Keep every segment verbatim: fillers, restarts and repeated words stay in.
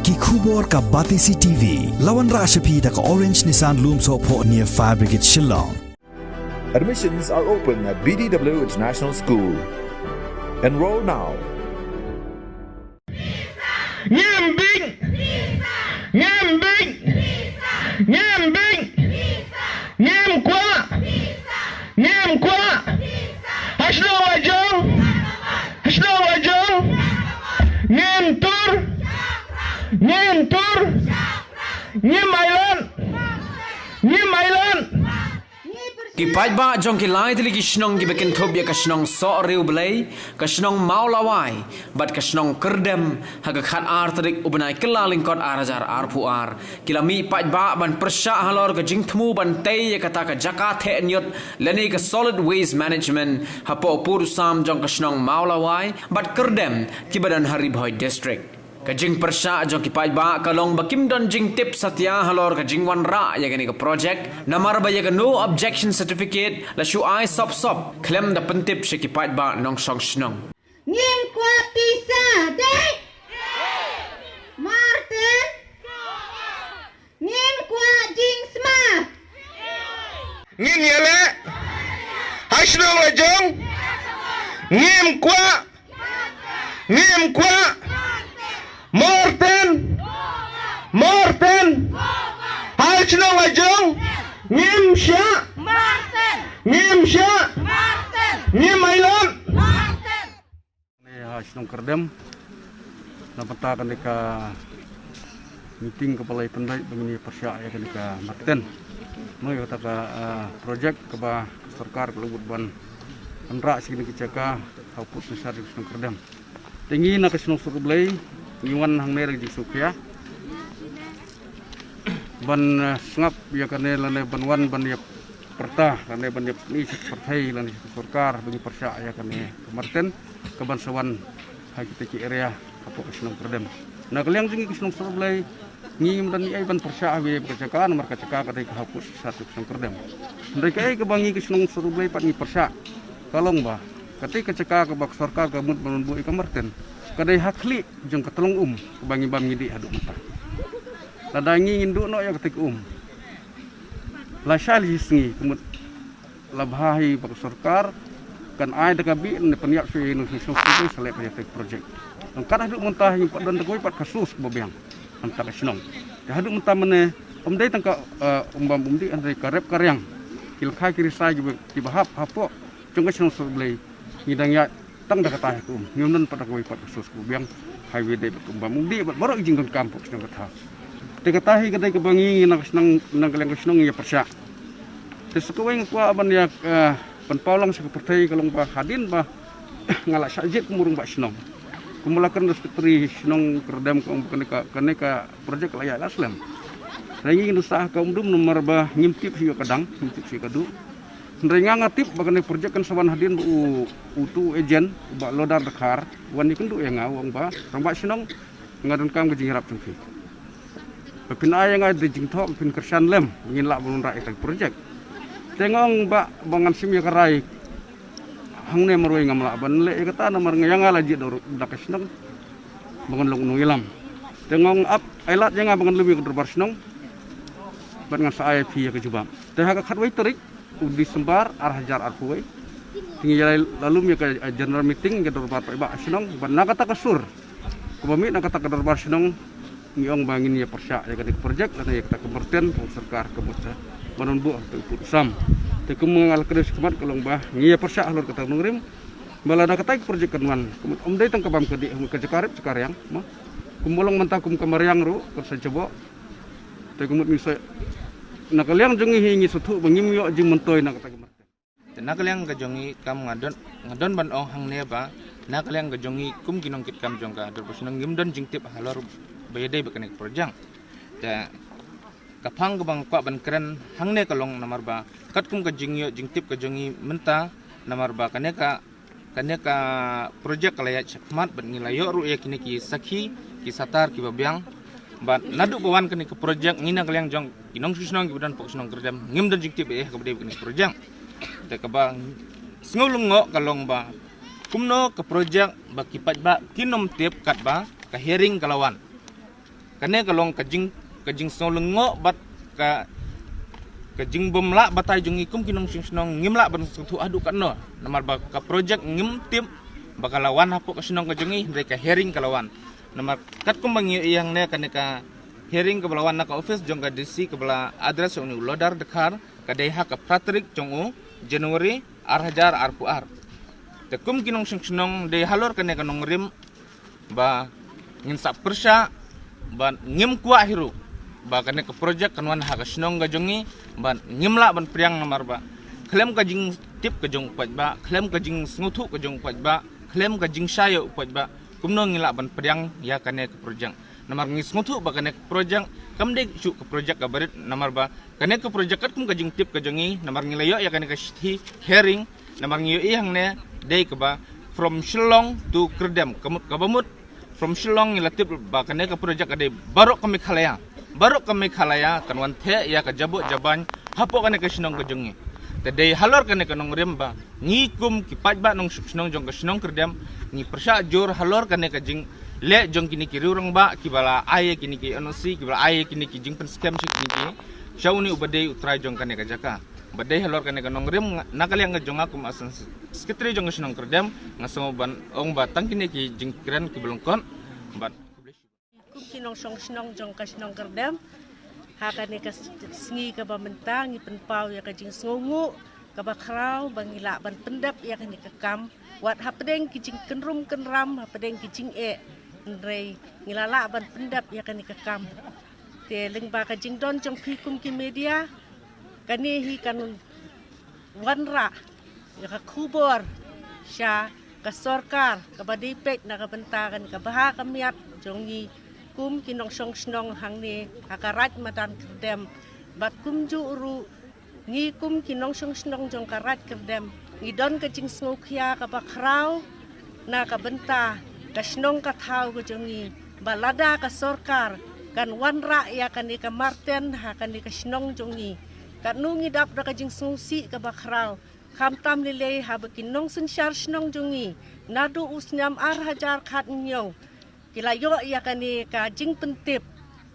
Ki khubor ka Batesi T V. La wanrah sha phi da ka Orange Nissan Lumsohphoh near Fire Brigade Shillong. Admissions are open at B D W International School. Enroll now. Ngim bieit! Ngim bieit! Ngim bieit! Ngim kwah! Ngim kwah! Ha shnong la jong! Ha shnong la jong! Ngim tur! Ngim tur! Ngim ailad! Ngim ailad! Ki paidbah jong ki lai tylli ki shnong kiba kynthup ïa ka shnong Sohriewblei, ka shnong Mawlawai bad ka shnong Kyrdem, ha ka khatar tarik u bnai Kyllalyngkot ar hajar arphew ar, ki la mih paidbah ban pyrshah halor ka jingthmu ban tei ïa kata ka jaka theh ñiut lane ka solid waste management hapoh u pud u sam jong ka shnong Mawlawai bad Kyrdem kiba don ha Ri Bhoi District. Ka jingpyrshah jong ki paidbah ka long ba kim don jingtip satia halor ka jingwanrah ïa kane ka project, namar ba ïa ka no objection certificate la shu ai sop sop khlem da pyntip sha ki paidbah nongshong shnong. Ngim kwah pisa dei? Martin? Ngim kwah jingsma? Ngin ïaleh ha shnong la jong. Ngim kwah. Ngim kwah. Martin. Martin. Ha shnong la jong. Ngim shah. Ngim shah. Ngim ailad. Ne ha shnong Kyrdem na bynta kane ka meeting kaba la pynlait ba ngin ïa pyrshah ïa kane ka marten. Noi kata ka, ah, projek kaba sorkar ka la bud ban pynrah sha kine ki jaka ha u pud synshar jong shnong Kyrdem. Te ngi na ka shnong Sohriewblei ngi wan hangne da ka jingsngewkhia ban, eh, sngap ïa kane lane ban wan ban ïa pyrta lane ban ïa pyni sha ka pyrthei lane sha ka sorkar ba ngi pyrshah ïa kane ka marten kaban sa wan ha kita ki area hapoh ka shnong Kyrdem. Na ka liang jong ngi ka shnong Sohriewblei ngi ngim don ei ei ban pyrshah ha kawei ka jaka namar ka jaka ka dei ka ha u pud synshar jong ka shnong Kyrdem. Hynrei kaei kaba ngi ka shnong Sohriewblei pat ngi pyrshah ka long ba katei ka jaka kaba ka sorkar ka mut ban buh ïa ka marten ka dei ha khlieh jong ka tlong um kaba ngi bam ngi dih haduh mynta. Lada ngi ngin duh noh ïa katei ka um lashai la shi sngi ka mut la bha hi ba ka sorkar kan ai da ka bih ne pynïap shuh ïa ngi shnong shnong shnong sa leh ka ïa ka projek. Tang kat haduh mynta hi pat don da kawei pat ka source kaba biang. Hangta ka shnong te haduh mynta mynne ym dei tang ka, eh, um bam um dih hynrei ka rep ka riang ki lkhai ki risai kiba, kiba hap hapoh jong ka shnong Sohriewblei ngi dang ïaid tang da kata hi ka um. Ngim don pat da kawei pat ka source kaba biang. Highway dei bad ka um bam um dih bad baroh ki jingdonkam hapoh ka shnong ka thaw. Te kata hi ka dei kaba ngi na ka shnong, na ka liang ka shnong ngi ïa pyrshah. Te sa kawei nga kwah ban ïa, eh, pynpaw lang sha ka pyrthei ka long ba hadien ba nga la shah jied kum u rangbah shnong, kum la kren da u sekretari shnong Kyrdem ka ong ba kane ka, kane ka projek la ïaid la slem. Hynrei ngi ngin sah ka um dum namar ba ngim tip shuh ïa ka dang, ngim tip shuh ïa ka duh. Hynrei nga nga tip ba kane ka projek kan sa wan hadien ba u, utu u agent, u Bah Lodar Dkhar, wan ïakynduh ïa nga, u ong ba rangbah shnong, nga donkam ka jingïarap jong phi. Ba phin ai ïa nga da jingthoh, ba phin kyrshan lem ba ngin lah ban wanrah ïa ka projek. Te nga ong ba, ba ngan shim ïa ka rai hangne marwei ngam lah ban leh ïa kata namar nga ïa nga la jied da ka shnong ba ngan long u nongïalam. Te nga ong ap ai lad ïa nga ba ngan lum ïa ka dorbar shnong bad ngan sa ai ïa phi ïa ka jubab. Te ha ka khatwei tarik u December ar hajar arphew wei te ngi ïa la lum ïa ka, eh, general meeting ïa ka dorbar paidbah shnong bad na kata ka sur kaba mih na kata ka dorbar shnong ngi ong ba ngin ïa pyrshah ïa kane ka projek lane ïa kata ka marten ka sorkar ka mut ban wan buh ha u pud u sam. Te kum nga la kren shakhmat ka long ba ngi ïa pyrshah halor kata ka nongrim. Ba lada kata ka projek kan wan ka mut ym dei tang ka bam ka dih, ka jaka rep jaka riang ma. Kum ba long mynta kum ka mariang ruh kan sa jaboh. Te ka mut ngi sa na ka liang jong ngi hi ngi sngewthuh ba ngim ïoh jingmyntoi na kata ka marten. Te na ka liang ka jong ngi kam nga don, nga don ban ong hangne ba na ka liang ka jong ngi kum ki nongkitkam jong ka dorbar shnong ngim don jingtip halor ba ïadei bad kane ka projek. Te ka phang kaba nga kwah ban kren hangne ka long namar ba katkum ka jingïoh jingtip ka jong ngi mynta namar ba kane ka, kane ka projek ka la ïaid shakhmat bad ngi la ïoh ruh ïa kine ki sakhi ki satar kiba biang. Bad naduh ba wan kane ka projek ngi na ka liang jong ki nongshong shnong kiba don hapoh ka shnong Kyrdem ngim don jingtip ei ei ha kaba dei bad kane ka projek. Te kaba sngewlyngngoh ka long ba kumno ka projek ba ki paidbah kin ym tip katba ka hearing ka la wan. Kane ka long ka jing, ka jingsngewlyngngoh bad ka, ka jingbymlah batai jong ngi kum ki nongshong shnong, ngim lah ban sngewthuh haduh katno. Namar ba ka project ngim tip ba ka la wan hapoh ka shnong ka jong ngi, hynrei ka hearing ka la wan. Namar katkum ba ngi ïohi hangne, kane ka hearing kaba la wan na ka office jong ka D C kaba la address ïa une u Lodar Dkhar, ka dei ha ka phra tarik jong u January ar hajar arphew ar. Te kum ki nongshong shnong, dei halor kane ka nongrim ba ngin sa pyrshah ba ngim kwah hi ruh ba kane ka project kan wan ha ka shnong ka jong ngi, ba ngim lah ban pdiang. Namar ba khlem ka jingtip ka jong u paidbah, khlem ka jingsngewthuh ka jong u paidbah, khlem ka jingshai ïa u paidbah, kumno ngi lah ban pdiang ïa kane ka project? Namar ngi sngewthuh ba kane ka project kam dei shuh ka project kaba rit, namar ba kane ka project katkum ka jingtip ka jong ngi, namar ngi la ïoh ïa kane ka shithi hearing, namar ngi ïohi hangne dei kaba from Shillong to Kyrdem, ka mut, kaba mut from Shillong ngi la tip ba kane ka project ka dei baroh ka Meghalaya, baroh ka Meghalaya kan wan theh ïa ka jaboh jabain hapoh kane ka shnong ka jong ngi. Te dei halor kane ka nongrim ba ngi kum ki paidbah nongshong shnong jong ka shnong Kyrdem, ngi pyrshah jur halor kane ka jingleh jong kine ki riewrangbah kiba la ai ïa kine ki N O C, kiba la ai ïa kine ki jingpynskhem sha kine ki, sha une uba dei u trai jong kane ka jaka. Bad dei halor kane ka nongrim, nga, na ka liang ka jong nga kum assistant secretary jong ka shnong Kyrdem, nga sngew ban ong ba tang kine ki jingkren kiba lyngkot. Bad kum ki nongshong shnong jong ka shnong Kyrdem, ha kane ka s-, sngi kaba mynta ngi pynpaw ïa ka jingsngewnguh kaba khraw ba ngi lah ban pyndep ïa kane ka kam. Wat hapdeng ki jingkynrum kynram, hapdeng ki jingeh, hynrei ngi la lah ban pyndep ïa kane ka kam. Te lyngba ka jingdon jong phi kum ki media, kane hi kan wanrah ïa ka khubor sha ka sorkar kaba dei peit na ka bynta kane ka bha ka miat jong ngi kum ki nongshong shnong hangne ha ka Raid Madan Kyrdem. Bad kumjuh ruh ngi kum ki nongshong shnong jong ka Raid Kyrdem ngi don ka jingsngewkhia kaba khraw na ka bynta ka shnong ka thaw ka jong ngi, ba lada ka sorkar kan wanrah ïa kane ka marten ha kane ka shnong jong ngi, katno ngi dap da ka jingsngewsih kaba khraw. Khamtam lei lei haba ki nongsynshar shnong jong ngi naduh u snem ar hajar khathynñiew ki la ïoh ïa kane ka jingpyntip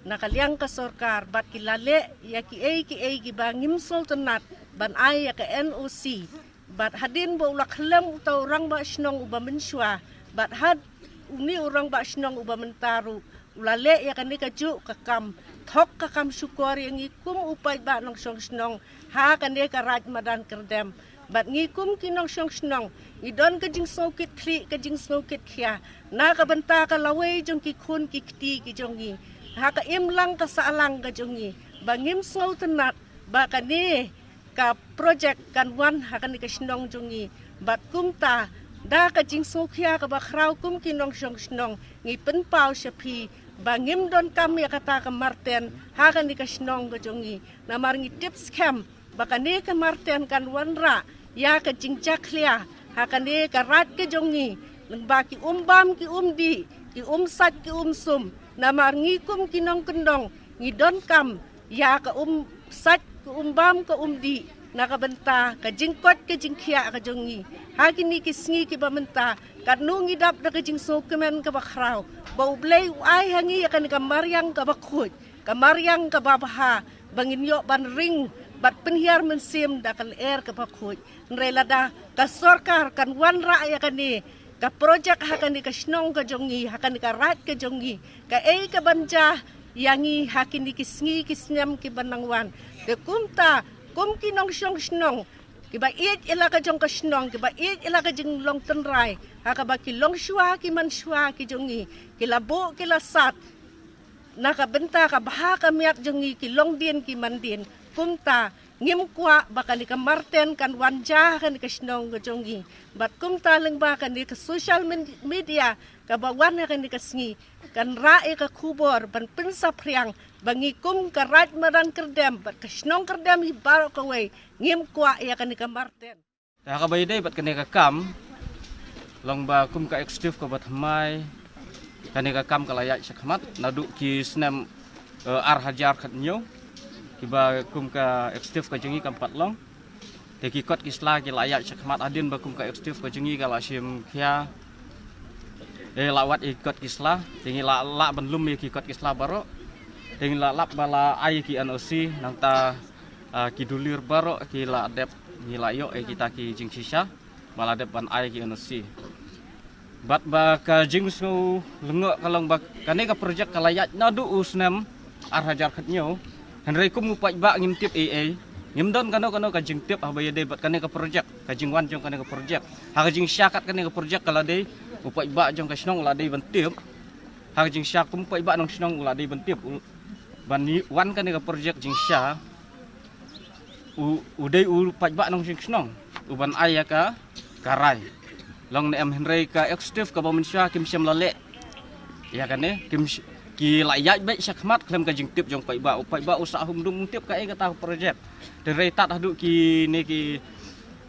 na ka liang ka sorkar, bad ki la leh ïa kiei kiei kiba ngim sngewtynnat ban ai ïa ka N O C. Bad hadien ba u la khyllem uta u rangbah shnong uba mynshuwa, bad had une u rangbah shnong uba mynta ruh u la leh ïa kane kajuh ka kam, thok ka kam shukor ïa ngi kum u paidbah nongshong shnong ha kane ka Raid Madan Kyrdem. Bad ngi kum ki nongshong shnong ngi don ka jingsngewkitkhlieh, ka jingsngewkitkhia na ka bynta ka lawei jong ki khun ki kti ki jong ngi ha ka imlang ka sahlang ka jong ngi, ba ngim sngewtynnat ba kane ka project kan wan ha kane ka shnong jong ngi. Bad kumta da ka jingsngewkhia kaba khraw kum ki nongshong shnong ngi pynpaw sha phi ba ngim donkam ïa kata ka marten ha kane ka shnong ka jong ngi. Namar ngi tip skhem ba kane ka marten kan wanrah ïa ka jingjakhlia ha kane ka raid ka jong ngi, lyngba ki um bam ki um dih, ki um sait ki um sum. Namar ngi kum ki nongkyndong ngi donkam ïa ka um sait, ka um bam, ka um dih na ka bynta ka jingkoit ka jingkhiah ka jong ngi ha kine ki sngi kiba mynta. Katno ngi dap da ka jingsngewkmen kaba khraw ba U Blei u ai ha ngi ïa kane ka mariang kaba khuid, ka mariang kaba bha, ba ngin ïoh ban ring bad pynhiar mynsiem da ka lyer kaba khuid. Hynrei lada ka sorkar kan wanrah ïa kane ka projek ha kane ka shnong ka jong ngi, ha kane ka raid ka jong ngi, kaei kaban jia ïa ngi ha kine ki sngi ki snem kiban nang wan? Te kumta kum ki nongshong shnong kiba ïeit ïa la ka jong ka shnong, kiba ïeit ïa la ka jinglong tynrai, ha kaba ki longshuwa ki manshuwa ki jong ngi ki la buh ki la sat na ka bynta ka bha ka miat jong ngi, ki longdien ki mandien. Kumta ngim kwah ba kane ka marten kan wan jia ha kane ka shnong ka jong ngi. Bad kumta lyngba kane ka social men-, media kaba wan ha kane ka sngi, kan rah ïa ka khubor ban pynsaphriang ba ngi kum ka raid madan Kyrdem bad ka shnong Kyrdem hi baroh kawei ngim kwah ïa kane ka marten. Te ha kaba ïadei bad kane ka kam, long ba kum ka executive kaba thymmai, kane ka kam ka la ïaid shakhmat naduh ki snem, eh, ar hajar khathynñiew, kiba kum ka executive ka jong ngi kam pat long. Te ki kot ki sla ki la ïaid shakhmat hadien ba kum ka executive ka jong ngi ka la shim khia, eh, la wad ïa ki kot ki sla, te ngi la lah ban lum ïa ki kot ki sla baroh. Te ngi la lap ba la ai ki N O C, nangta, ah, ki dulir baroh ki la dep, ngi la ïoh ïa kita ki jingshisha ba la dep ban ai ki N O C. Bad ba ka jingsngew lyngngoh ka long ba kane ka projek ka la ïaid naduh u snem ar hajar khathynñiew. Hynrei kum u paidbah ngim tip ei ei, ngim don kano kano ka jingtip haba ïadei bad kane ka projek, ka jingwan jong kane ka projek. Ha ka jingshisha kat kane ka projek ka la dei, u paidbah jong ka shnong u la dei ban tip. Ha ka jingshisha kum u paidbah nong shnong u la dei ban tip. U, ban wan kane ka projek jingshisha, u, u dei u paidbah nong shnong u ban ai ïa ka, ka rai. Long ne em, hynrei ka executive kaba mynshuwa kim shym la leh ïa kane, kim sh-, ki la ïaid beit shakhmat khlem ka jingtip jong paidbah. U paidbah u sah um dum um tip kaei kata ka projek. Te hynrei tad haduh kine ki,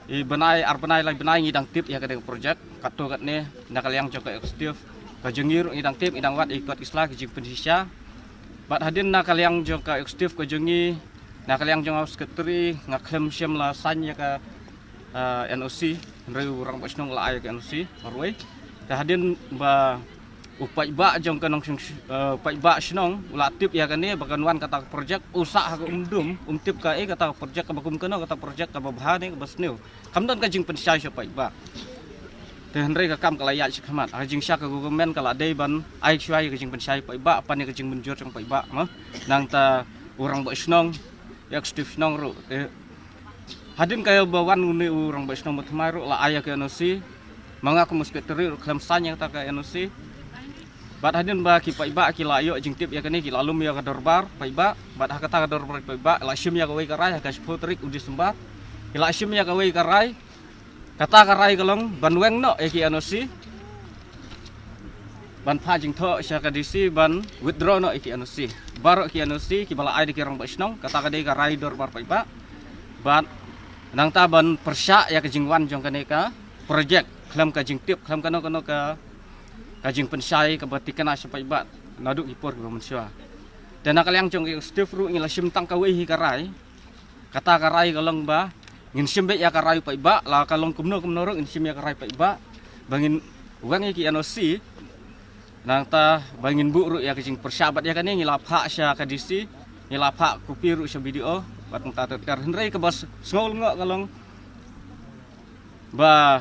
i bnai, ar bnai, lai bnai ngi dang tip ïa kane ka projek. Katto katne na ka liang jong ka executive, ka jong ngi ruh ngi dang tip, ngi dang wad ïa ki kot ki sla, ki jingpynshisha. Bad hadien na ka liang jong ka executive ka jong ngi, na ka liang jong u secretary, nga khlem shym la sign ïa ka, ah, N O C, hynrei u rangbah shnong la ai ïa ka N O C marwei. Te hadien ba u paidbah jong ka nong shnong, eh, paidbah shnong u la tip ïa kane ba kan wan kata ka projek, u sah ha ka um dum, um tip kaei kata ka projek, kaba kum kano kata ka projek, kaba bha ne kaba sniew. Kam don ka jingpynshai sha paidbah. Te hynrei ka kam ka la ïaid shakhmat. Ha ka jingshisha ka government ka la dei ban ai shuwa ïa ka jingpynshai paidbah, pan ïa ka jingmynjur jong paidbah, mo. Nangta u rangbah shnong, executive shnong ruh, te hadien kaba wan une u rangbah shnong ba thymmai ruh la ai ïa ka N O C. Ma nga kum u secretary ruh khlem sign ïa kata ka N O C. Bad hadien ba ki paidbah ki la ïoh jingtip ïa kane, ki la lum ïa ka dorbar paidbah. Bad ha kata ka dorbar paidbah la shim ïa kawei ka rai ha ka shiphew tarik u December. Ki la shim ïa kawei ka rai. Kata ka rai ka long ban weng noh ïa ki N O C, ban phah jingthoh sha ka D C ban withdraw noh ïa ki N O C. Baroh ki N O C kiba la ai da ki rangbah shnong, kata ka dei ka rai dorbar paidbah. Bad nangta ban pyrshah ïa ka jingwan jong kane ka projek khlem ka jingtip, khlem kano kano ka, ka jingpynshai kaba thikna sha paidbah naduh ki por kiba mynshuwa. Te na ka liang jong ka executive ruh ngi la shim tang kawei hi ka rai. Kata ka rai ka long ba ngin shim beit ïa ka rai paidbah, la ka long kumno kumno ruh ngin shim ïa ka rai paidbah ba ngin weng ïa ki N O C. Nangta ba ngin buh ruh ïa ka jingpyrshah, bad ïa kane ngi la phah sha ka D C, ngi la phah copy ruh sha B D O, bad nangta ter ter. Hynrei kaba s-, sngew lyngngoh ka long ba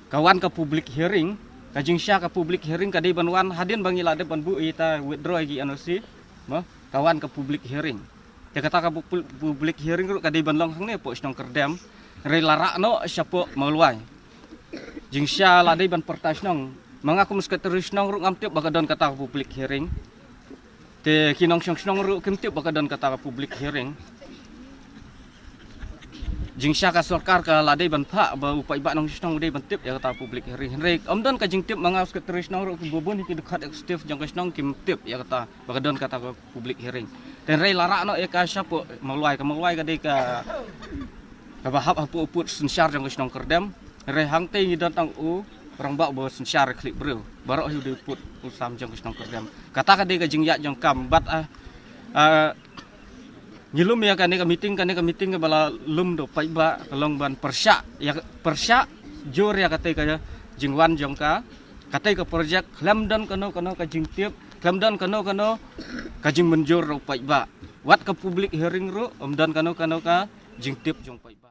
ka wan ka public hearing, ka jingshisha ka public hearing ka dei ban wan hadien ba ngi la dep ban buh ïa ta withdraw ïa ki N O C, mo, ka wan ka public hearing. Te kata ka pu-, pu-, public hearing ruh ka dei ban long hangne hapoh shnong Kyrdem, hynrei la rah noh shapoh Mawlwai. Jingshisha la dei ban pyrta shnong. Ma nga kum u secretary shnong ruh ngam tip ba ka don kata ka public hearing. Te ki nongshong shnong ruh kim tip ba ka don kata ka public hearing. Jingshisha ka sorkar ka la dei ban phah ba u paidbah nongshong shnong u dei ban tip ïa kata ka public hearing. Hynrei ym don ka jingtip, ma nga u secretary shnong ruh, kiba bun hi ki dkhot executive jong ka shnong kim tip ïa kata ba ka don kata ka public hearing. Te hynrei la rah noh ïa ka shapoh Mawlwai, ka Mawlwai ka dei ka, kaba hap hapoh u pud synshar jong ka shnong Kyrdem. Hynrei hangtei ngi don tang u rangbah ba synshar khlieh briew. Baroh hi u dei u pud u sam jong ka shnong Kyrdem. Kata ka dei ka jingïaid jong kam, bad, ah, ah, ngi lum ïa kane ka meeting, kane ka meeting kaba la lum da u paidbah ka long ban pyrshah ïa, pyrshah jur ïa katei ka jingwan jong ka, katei ka projek khlem don kano kano ka jingtip, khlem don kano kano ka jingmynjur da u paidbah. Wat ka public hearing ruh ym don kano kano ka jingtip jong u paidbah.